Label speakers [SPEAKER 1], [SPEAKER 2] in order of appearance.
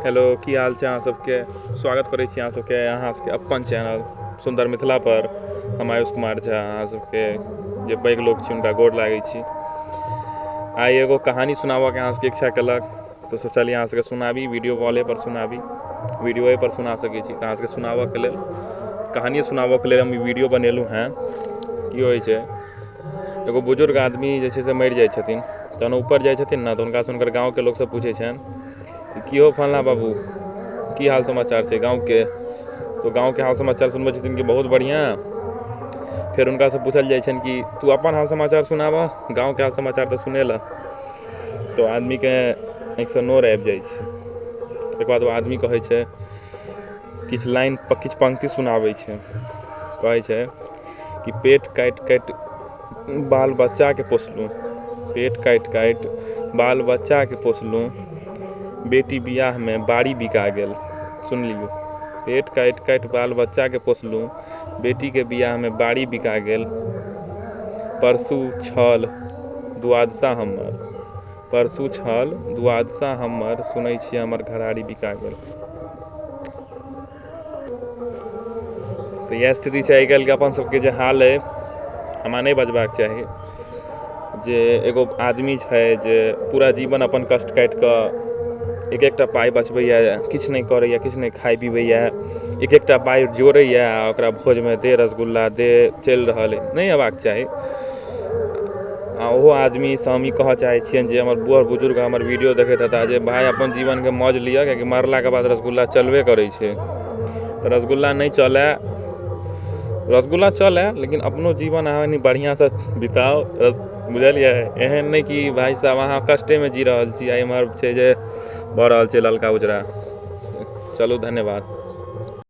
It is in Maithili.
[SPEAKER 1] हेलो, की हाल छै अहाँ सबके? स्वागत करै छी अहाँ सबके अहाँ सबके अपन चैनल सुन्दर मिथिला पर। हम आयुष कुमार झा अहाँ सबके जे पैघ लोक छी हुनका गोर लागै छी। आइ एगो कहानी सुनाबऽके अहाँ सबके इच्छा केलक तऽ सोचलियै अहाँ सबके सुनाबी, वीडियो कॉले पर सुनाबी, वीडियोए पर सुना सकै छी। तऽ अहाँ सबके सुनाबऽके लेल, कहानिए सुनाबऽके लेल हम ई वीडियो बनेलहुँ हेँ। की होइ छै, एगो बुजुर्ग आदमी जे छै से मरि जाइ छथिन। तहन ऊपर जाइ छथिन ने तऽ हुनकासँ हुनकर गाँवके लोकसब पूछै छनि कि यौ फल्लाँ बाबू, की हाल समाचार छै गाँवके? तऽ गाँवके हाल समाचार सुनबै छथिन कि बहुत बढ़िआँ। फेर हुनकासँ पूछल जाइ छनि कि तू अपन हाल समाचार सुनाबऽ, गाँवके हाल समाचार तऽ सुनेलऽ। तऽ आदमीके आँखिसँ नोर आबि जाइ छै। ओकर बाद ओ आदमी कहै छै, किछु लाइन, किछु पंक्ति सुनाबै छै। कहै छै कि पेट काटि काटि बाल बच्चाके पोसलहुँ, पेट काटि काटि बाल बच्चाके पोसलहुँ, बेटी बिआहमे बाड़ी बिका गेल। सुनि लियौ, पेट काटि काटि बाल बच्चाके पोसलहुँ, बेटीके बिआहमे बाड़ी बिका गेल। परसू छल द्वादशा हमर, परसू छल द्वादशा हमर, सुनै छियै हमर घराड़ी बिका गेल। तऽ इएह स्थिति छै आइ काल्हिके अपन सबके जे हाल अइ। हमरा नहि बजबाक चाही जे एगो आदमी छै जे पूरा जीवन अपन कष्ट काटिकऽ एक एकटा पाइ बचबैए, किछु नहि करैए, किछु नहि खाइ पिबैए, एक एकटा पाइ जोड़ैए आ ओकरा भोजमे दे रसगुल्ला दे चलि रहल अइ। नहि हेबाक चाही। आ ओहो आदमीसँ हम ई कहऽ चाहै छियनि जे हमर बड़ बुजुर्ग हमर वीडियो देखैत हेता जे भाय अपन जीवनके मौज लिअ, कियाकि मरलाके बाद रसगुल्ला चलबे करै छै। तऽ रसगुल्ला नहि चलै, रसगुल्ला चलै, लेकिन अपनो जीवन अहाँ कनि बढ़िआँसँ बिताउ। बुझलियै? एहन नहि कि भाइ साहब अहाँ कष्टेमे जी रहल छी आ एम्हर छै जे भऽ रहल छै ललका उजरा। चलू, धन्यवाद।